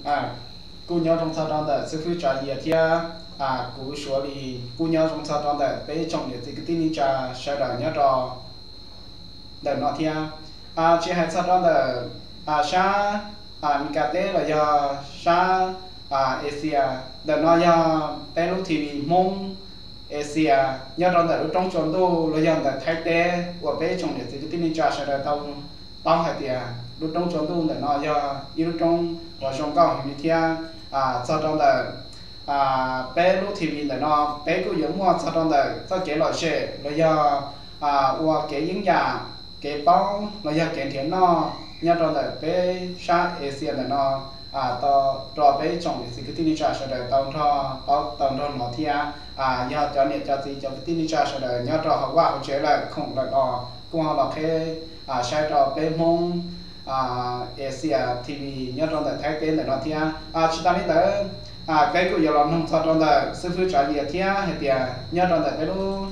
Kuj nyob zoo txog rau ntawm xib fwb Tsav Yias thiab kuv Suav Lis, kuj nyob zoo txog rau ntawm peb tsoom niam txiv kwv tij neej tsa sawv daws nyob rau ntawm no thiab. Tsis hais txog rau ntawm sab Amelikas teb los yog sab Asia, ntawm no yog peb lub T V Hmoob Asia nyob rau ntawm lub roob tsua ntuj los yog ntawm Thaib teb uas peb tsoom niam txiv kwv tij neej tsa sawv daws tau paub hais tias lub roob tsua ntuj ntawm no yog ib lub roob uas zoo nkauj heev li thiab. Txog rau ntawm peb lub T V ntawm no, peb kuj yuav muaj txog rau ntawm txoj kev lom zem los yog ua kev yeeb yam, kev paub los yog kev nrhiav noj nyob rau ntawm peb sab Asia ntawm no, rau peb tsoom niam txiv kwv tij neej tsa sawv daws tau nrog paub tau nrog hnov thiab. Yog cov niam cov txiv cov kwv tij neej tsa sawv daws nyob rau hauv vaj hauv tsev lawm khoom lawm los kuj ho los qheb saib rau peb Hmoob Asia T V nyob rau ntawm Thaib teb ntawm no thiab. Tsis tas li ntawd, peb kuj yuav los mloog txog rau ntawm xib fwb Tsav Yias thiab hais tias nyob rau ntawm peb lub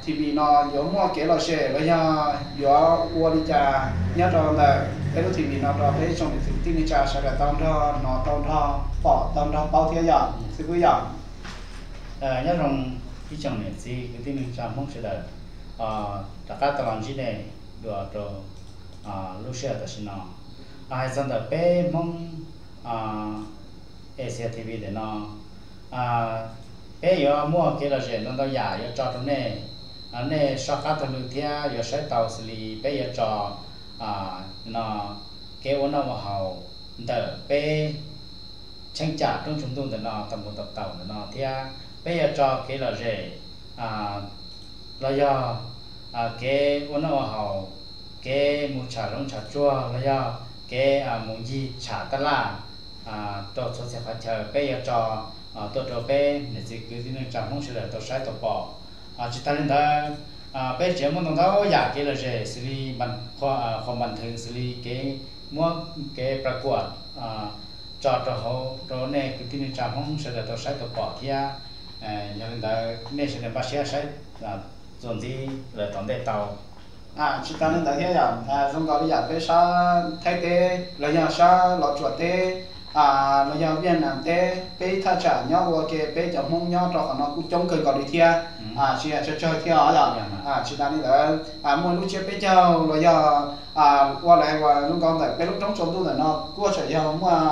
T V no yuav muaj kev lom zem los yog yuav ua li cas nyob rau ntawm peb lub T V no rau peb tsoom niam txiv kwv tij neej tsa sawv daws tau nrog hnov tau nrog pom tau nrog paub thiab yom xib fwb yom. Nyob zoo ib tsoom niam txiv kwv tij neej tsa Hmoob sawv daws, rov qab tau los ntsib nej dua rau lub sij hawm tam sim no. Hais txog ntawm peb Hmoob Asia T V ntawm no, peb yuav muaj kev lom zem ntau ntau yam yuav tso rau nej, nej soj qab taug lw thiab yuav saib tau xws li peb yuav tso no kev ua noj ua haus ntawm peb cheeb tsam roob tsua ntuj ntawm no tau mus tau taus ntawm no thiab peb yuav tso kev lom zem los yog kev ua noj ua haus, kev mus tsham zoov tsham tsuag los yog kev mus ncig tsham taj laj rau txhua txhia qhov chaw peb yuav tso tuaj rau peb niam txiv kwv tij neej tsa Hmoob sawv daws tau saib tau pom. Tsis tas li ntawd, peb tseem muaj ntau ntau yam kev lom zem xws li qhuas npas thwv xws li kev muab kev pla kuam tso rau hauv rau nej kwv tij neej tsa Hmoob sawv daws tau saib tau pom thiab. Yog li ntawd nej sawv daws npaj siab saib txuas ntxiv lawm tom ntej tau. Tsis tas li ntawd thiab yom, zoo nkaus li yam peb sab Thaib teb los yog sab Los Tsuas teb los yog Viaj Nam teb, peb thaj tsam nyob ua ke peb cov Hmoob nyob rau qhov no kuj coob kawg nkaus li thiab. Tsis yog tsawg tsawg thiab os yom. Tsis tas li ntawd, muaj lub tsiab peb caug los yog ua lawv uas zoo nkaus ntawm peb lub roob tsua ntuj ntawm no kuj tseem yog muaj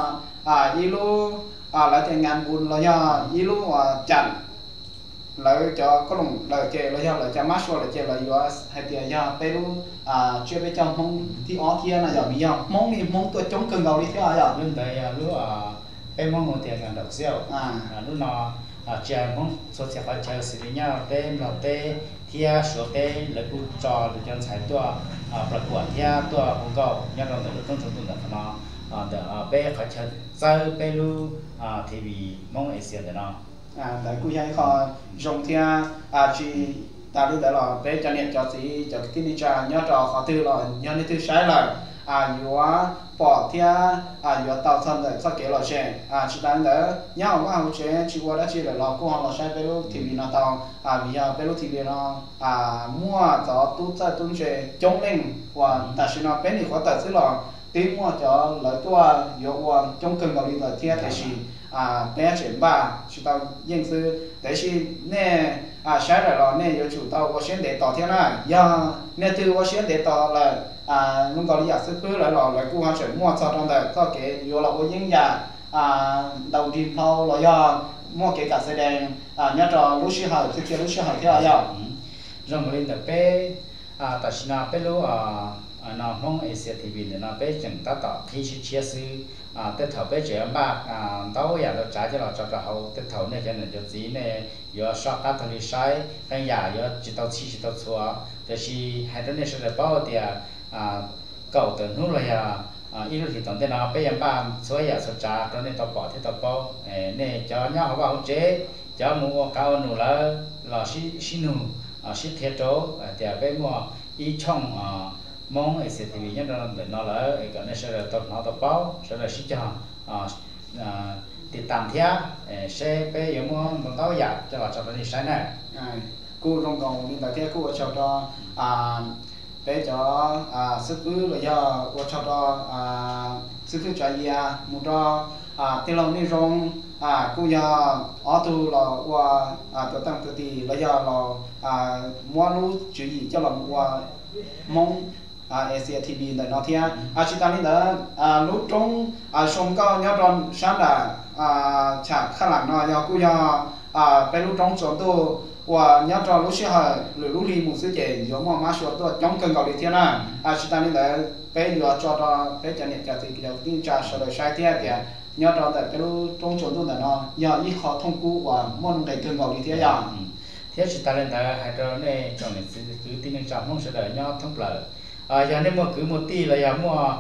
ib lub lawv tias ngas npus los yog ib lub uas cam lawv cov koj loom lawm ces los yog lawv cov mab sua lawm ces lawv yuav hais tias yog peb lub tsiab peb caug Hmoob thib ob thiab no yom, vim yog Hmoob li Hmoob tuaj coob kawg nkaus li thiab yom. Lub ntawd yog lub peb Hmoob hu tias ngas nraum xiauj. Lub no tsis hais Hmoob txhua txhia qhov chaw xws li Nyab Laj teb, Nplog teb thiab Suav teb lawv kuj tso lawv cov ntxhais tuaj pla kuam thiab tuaj hu nkauj nyob rau ntawm lub roob tsua ntuj ntawm qhov no, ntawm peb qhov chaw txawb peb lub T V Hmoob Asia ntawm no. Ntawd kuj yog ib qho zoo thiab. Tsis tas li ntawd los peb cov niam cov txiv cov kwv tij neej tsa nyob rau qhov twg los yog leej twg saib lawm yuav pom thiab yuav tau txog ntawm txoj kev lom zem. Tsis tas li ntawd nyob hauv vaj hauv tsev tsis ua dab tsi lawm los kuj ho los saib peb lub T V no tau, vim yog peb lub T V no muaj cov tub txawj tub ntse coob leej uas tam sim no peb nim qhuav tawm xwb los twb muaj cov lawv tuaj yuav ua coob kawg nkaus li ntawd thiab, tiam sis peb tseem npaj tsis tau yeej xwb. Tiam sis nej saib lawm los nej yuav tsum tau ua siab ntev tos thiab na. Yog nej twb ua siab ntev tos lawm, zoo nkaus li yam xib fwb lawv los lawv kuj ho tseem muaj txog rau ntawm txoj kev yuav los ua yeeb yam ntaus nrig nplhau los yog muaj kev kam xe dees nyob rau lub sij hawm txij kiag lub sij hawm thiab yom. Zoo nkaus li ntawm peb tam sim no peb lub no Hmoob Asia T V ntawm no peb tseem tab tom qhib sib tshiab xwb. Tej thaum peb tseem yuav npaj ntau yam ntau tsav coj los tso rau hauv, tej thaum nej cov niam cov txiv nej yuav soj qab taug li saib qee yam yuav tsis tau txhij tsis tau txhua. Tiam sis hais rau nej sawv daws paub tias kaum tawm hnub los yog ib lub hlis tom ntej no peb yuav npaj txhua yam txhua tsav rau nej tau pom thiab tau paub. Nej cov nyob hauv vaj hauv tsev, cov mus ua qav ua num lawm los sib nug sib qhia rau hais tias peb muaj ib tshooj Hmoob Asia T V nyob rau ntawm no lawm es kom nej sawv daws tau hnov tau paub, sawv daws sib cog tiv tam thiab seb peb yuav muab ntau ntau yam coj los tso rau nej saib na. Kuj zoo nkaus li ntawd thiab kuj ua tsaug rau Peb cov xib fwb los yog ua tsaug rau xib fwb Tsav Yias mus rau tij laug Neej Zoo, kuj yog ob tug los ua tuav teej tuav tis los yog los muab lub tswv yim coj los mus ua Hmoob Asia T V ntawm no thiab. Tsis tas li ntawd, lub roob zoo nkauj nyob rau sab nram Cham Khaj Lam no yog kuj yog peb lub roob tsaus ntuj uas nyob rau lub sij hawm lwm lub hli mus xwb ces yuav muaj mab sua tuaj coob kawg nkaus li thiab na. Tsis tas li ntawd, peb yuav tso rau peb cov niam cov txiv cov kwv tij neej tsa sawv daws saib thiab tias nyob rau ntawm peb lub roob tsaus ntuj ntawm no yog ib qho thooj kub uas muaj nuj nqis kawg nkaus li thiab yog. Thiab tsis tas li ntawd hais rau nej tsoom niam txiv kwv tij neej tsa Hmoob sawv daws nyob thoob plaws, yog nej muaj kwv muaj tij los yog muaj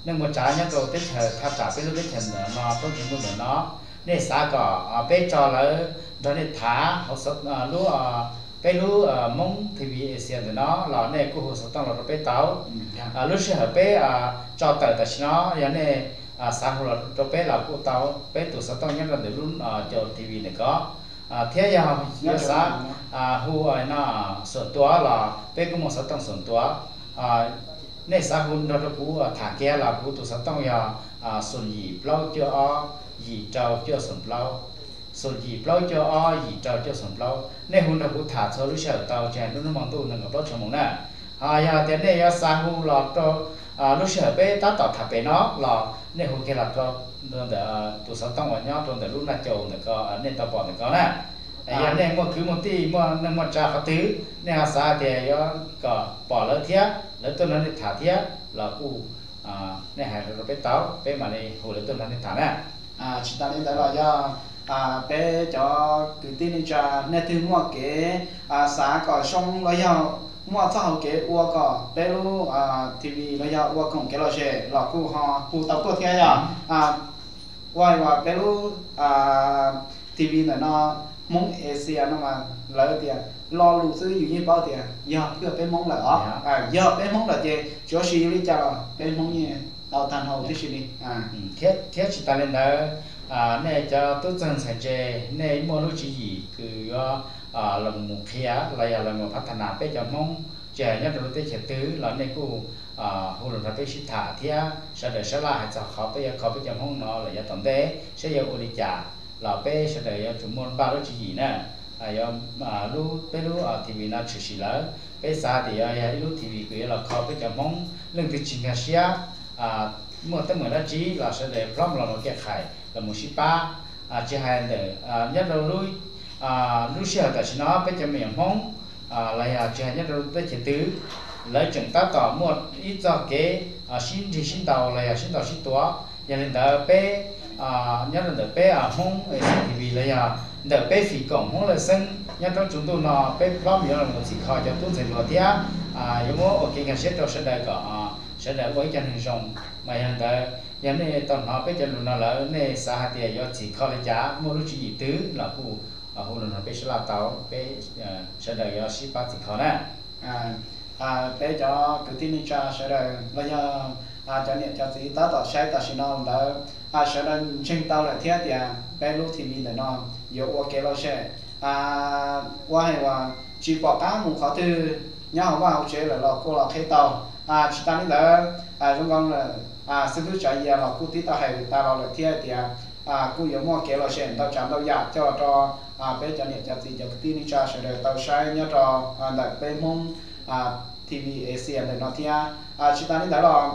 neej muaj tsav nyob rau teb chaws thaj tsam peb lub teb chaws ntawm no roob tsaus ntuj ntawm no, nej xav kom peb tso lawv nrog nej tham hauv lub, peb lub Hmoob T V Asia ntawm no los nej kuj hu xov tooj los rau peb tau. Lub sij hawm peb tso tawm tam sim no yog nej xav hu los rau peb los kuj tau, peb tus xov tooj nyob rau ntawm lub cov T V ntawm ko. Thiab yog yuav xav hu no xuam tuav los peb kuj muaj xov tooj xuam tuav. Nej xav hu nrog rau kuv tham kiag los kuv tus xov tooj yog xoom yim plaub cuaj ob yim rau cuaj xoom plaub, xoom yim plaub cuaj ob yim rau cuaj xoom plaub. Nej hu nrog kuv tham txhua lub sij hawm tau, tsis hais lub hnub hmo ntuj nees nkaum plaub tshav moos na. Ho yog tias nej yuav xav hu los rau lub sij hawm peb tab tom tham pem no los nej hu kiag los rau ntawm tus xov tooj uas nyob rau ntawm lub naj caus ntawm ko, nej tau pom ntawm ko na. Yog nej muaj kwv muaj tij muaj neej muaj tsav qhov twg, nej ho xav tias yuav kom pom lawv thiab lawv tuaj nrog nej tham thiab los kuj nej hais rau peb tau, peb mam li hu lawv tuaj nrog nej tham na. Tsis tas li ntawd los yog peb cov kwv tij neej tsa nej twg muaj kev xav kom zoo los yog muaj txoj hauv kev ua kom peb lub T V los yog ua koom kev lom zem los kuj ho hu tau tuaj thiab yog. Ua uas peb lub T V ntawm no Hmoob Asia no mas lawv tias lo lus xwb yus yeej paub tias yog phwj peb Hmoob lawm os. Yog peb Hmoob lawm ces tsuav si li cas los peb Hmoob yeej tau tag nrho tib si li. Thiab tsis tas li ntawd, nej cov tub txawg ntxhais ntse, nej muaj lub tswv yim kws yuav los mus qhia los yog los mus phav thas nas peb cov Hmoob, tsis hais nyob rau lub teb chaws twg los nej kuj hu los nrog peb sib tham thiab sawv daws sab laj hais txog qhov peb yuav kho peb cov Hmoob no lawm yav tom ntej saib yuav ua li cas los peb sawv daws yuav tsum muaj npaj lub tswv yim na. Yuav lub, peb lub T V no tshwm sim lawm, peb xav tias yuav yog ib lub T V kws yuav los kho peb cov Hmoob, leej twg tsis nkag siab, muaj teeb meem dab tsi los sawv daws plob los mus kev qhais los mus sib pab. Tsis hais ntawm nyob rau lub sij hawm tam sim no peb cov me nyuam Hmoob los yog tsis hais nyob rau teb chaws twg, lawv tseem tab tom muaj ib txoj kev sib nrig sib ntaus los yog sib ntaus sib tua. Yog li ntawd peb nyob rau ntawm peb Hmoob Asia T V los yog ntawm peb fim koom Hmoob Lawj Xeeb nyob roob tsaus ntuj no peb plob mus yuav los txhim kho cov tub ntxhais hluas thiab yuav muab ua kev nkag siab rau sawv daws kom sawv daws ua ib co neeg zoo. Mas yog li ntawd yog nej tau hnov peb cov lus no lawm nej xav hais tias yuav txhim kho li cas muaj lub tswv yim twg los kuj hu los nrog peb sab laj tau, peb sawv daws yuav sib pab txhim kho na. Peb cov kwv tij neej tsa sawv daws los yog cov niam cov txiv tab tom saib tam sim no ntawd, sawv daws ntseeg tau lawm thiab tias peb lub T V ntawm no yuav ua kev lom zem, ua hais uas tsis pom qab mus qhov twg, nyob hauv vaj hauv tsev lawm los kuj los qhib tau. Tsis tas li ntawd, zoo nkaus lawm, xib fwb Tsav Yias los kuj tib tau hais tas los lawm thiab tias kuj yuav muaj kev lom zem ntau tsav ntau yam coj los rau peb cov niam cov txiv cov kwv tij neej tsa sawv daws tau saib nyob rau ntawm peb Hmoob T V Asia ntawm no thiab. Tsis tas li ntawd los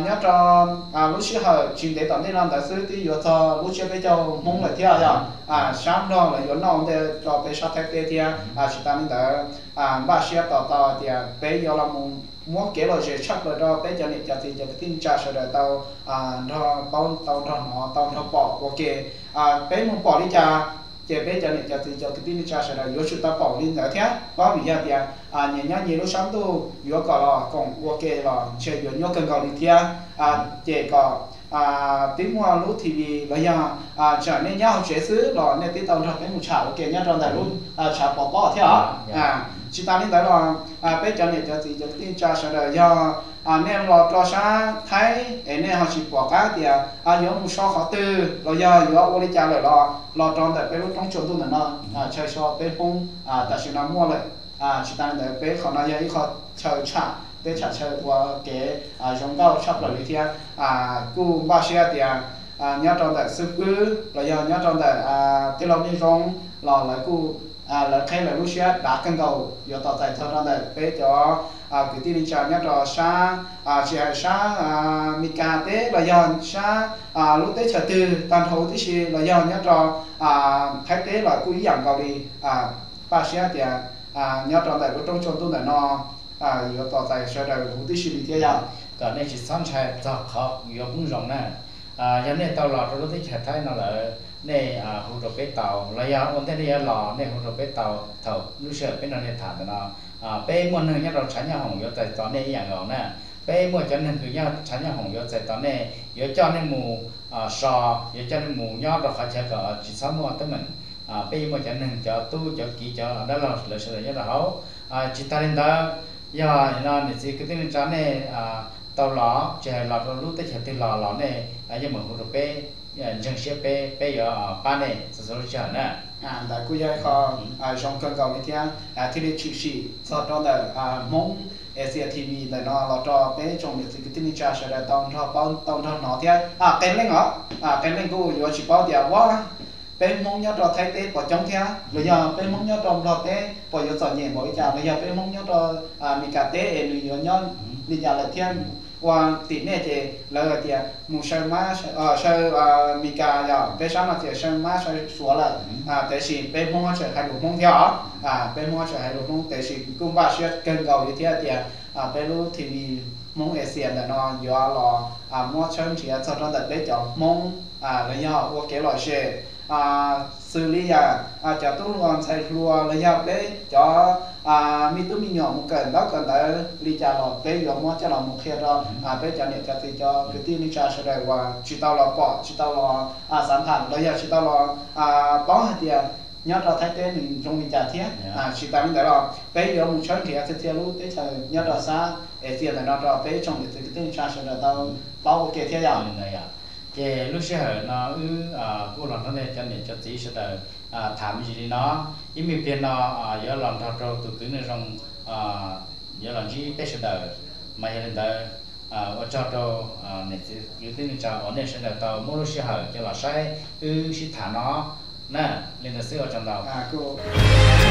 nyob rau lub sij hawm tsis ntev tom ntej no ntawd xwb twb yuav txog lub tsiab peb caug Hmoob lawm thiab yog sab Nplog lawv yuav noj ua ntej rau peb sab Thaib teb thiab. Tsis tas li ntawd, npaj siab tos tau hais tias peb yuav los mus muab kev lom zem tshaj plaws rau peb cov niam cov txiv cov kwv tij neej tsa sawv daws tau nrog paub tau nrog hnov tau nrog pom ua ke. Peb mus pom li cas ces peb cov niam cov txiv cov kwv tij neej tsa sawv daws yuav tsum tau pom li ntawd thiab, paub vim yog tias nyias nyob nyias lub sab ntuj yuav kom los koom ua ke los ntshe yuav nyuaj kawg nkaus li thiab. Ces kom twb muaj lub T V los yog tsam nej nyob hauv tsev xwb los nej twb tau nrog peb mus tsham ua ke nyob rau ntawm lub tshav pov pob thiab os. Tsis tas li ntawd los peb cov niam cov txiv cov kwv tij neej tsa sawv daws yog nej los rau sab Thaib es nej ho tsis pom qab tias yuav mus so qhov twg los yog yuav ua li cas lawm los los rau ntawm peb lub roob tsua ntuj ntawm no, tshawb so peb Hmoob tam sim no muaj lawm Tsis tas li ntawd peb qhov no yog ib qho chaw tsham, peb tsham chaw ua kev zoo nkauj tshaj plaws li thiab. Kuj npaj siab tias nyob rau ntawm xib fwb los yog nyob rau ntawm tij laug Neej Zoo los lawv kuj, lawv qheb lawv lub siab dav kawg nkaus yuav tos txais txog rau ntawm peb cov kwv tij neej tsa nyob rau sab, tsis hais sab Meskas teb los yog sab lub teb chaws twg tag nrho huv tib si los yog nyob rau Thaib teb los kuj ib yam nkaus li. Npaj siab tias nyob rau ntawm lub roob tsua ntuj ntawm no yuav tos txais sawv daws huv tib si li thiab yog kom nej tsis txhob ntshai txog qhov yuav poob zoo na. Yog nej tau los rau lub teb chaws Thaib no lawm, nej hu rau peb tau, los yog ua ntej nej yuav los nej hu rau peb tau. Thaum lub sij hawm peb nrog nej tham ntawm no, peb muaj neeg nyob rau tshav nyob hoom yuav txais tos nej ib yam nkaus na. Peb muaj cov neeg kws nyob tshav nyob hoom yuav txais tos nej, yuav coj nej mus so, yuav coj nej mus nyob rau qhov chaw kom tsis txhob muaj teeb meem. Peb yuav muaj cov neeg, cov tub cov kiv, cov dab laug lawv sawv daws nyob rau hauv. Tsis tas li ntawd, yog no niam txiv kwv tij neej tsa nej tau los, tsis hais los rau lub teb chaws twg los los nej yeej meem hu rau peb, ntseeg siab peb, peb yuav pab nej txhua txhua lub sij hawm na. Ntawd kuj yog ib qho zoo kawg nkaus li thiab, thiaj li tshwm sim txog rau ntawm Hmoob Asia T V ntawm no los rau peb tsoom niam txiv kwv tij neej tsa sawv daws tau nrog paub tau nrog hnov thiab. Qee leej os, qee leej kuj yuav tsis paub tias ua peb Hmoob nyob rau Thaib teb puas coob thiab los yog peb Hmoob nyob rau Nplog teb puas yuav txom nyem npaum li cas los yog peb Hmoob nyob rau Meskas teb es nws yuav nyob li cas lawm thiab. Ua tim nej ces lawv hais tias mus saw mab, saw Meskas, yog peb sab no ces saw mab saw suav lawm. Tiam sis peb Hmoob tseem hais lus Hmoob thiab os. Peb Hmoob tseem hais lus Hmoob, tiam sis kuj npaj siab kawg nkaus li thiab tias peb lub T V Hmoob Asia ntawm no yuav los muab tshawb nrhiav txog rau ntawm peb cov Hmoob los yog ua kev lom zem, xws li yam cov tub hluas ntxhais hluas los yog peb cov me tub me nyuam mus kawm ntaub kawm ntawv li cas los peb yuav muab coj los mus qhia rau peb cov niam cov txiv cov kwv tij neej tsa sawv daws uas tsis tau los pom, tsis tau los xav tham los yog tsis tau los paub hais tias nyob rau Thaib teb nws zoo li cas thiab. Tsis tas li ntawd los peb yuav mus tshawb nrhiav txhia txhia lub teb chaws nyob rau sab Asia ntawm no rau peb tsoom niam txiv kwv tij neej tsa sawv daws tau paub ua ke thiab yom. Ces lub sij hawm no wb kuj los nrog nej cov niam cov txiv sawv daws tham me ntsis li no. Ib me pliag no yuav los nrog rau tus kwv Neej Zoo yuav los ntsib peb sawv daws. Mas yog li ntawd, ua tsaug rau niam txiv kwv tij neej tsa uas nej sawv daws tau muab lub sij hawm coj los saib wb sib tham no na. Li ntawd xwb, ua tsaug ntau.